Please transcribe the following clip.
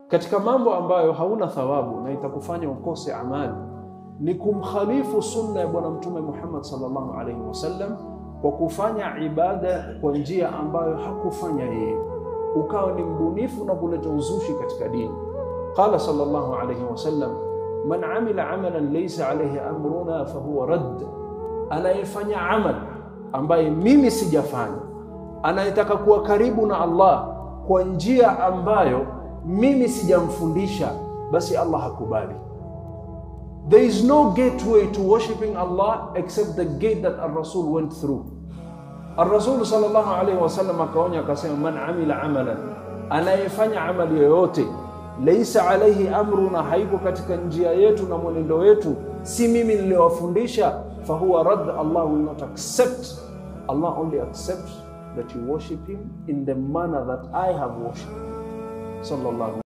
Katika mambo ambayo hauna thawabu na itakufanya ukose amali ni kumkhalifu sunna ya Bwana Mtume Muhammad sallallahu alaihi wasallam kwa kufanya ibada kwa njia ambayo hakufanya yeye, ukawa ni mbunifu na kuleta uzushi katika dini. Qala sallallahu alaihi wasallam, man amila amalan laysa alayhi amruna fahuwa radd, anayefanya amal ambaye mimi sijafanya, anayetaka kuwa karibu na Allah kwa njia ambayo mimi sijamfundisha, basi Allah hakubali. There is no gateway to worshipping Allah except the gate that Ar-Rasul went through. Ar-Rasul sallallahu alayhi wasallam akaonya akasema, man amila amalan, anayefanya amali yoyote, laisa alayhi amruna, haiko katika njia yetu na mwenendo wetu, si mimi niliyowafundisha, fahuwa radd, Allah will not accept. Allah only accepts that you worship him in the manner that I have worshipped. Sallallahu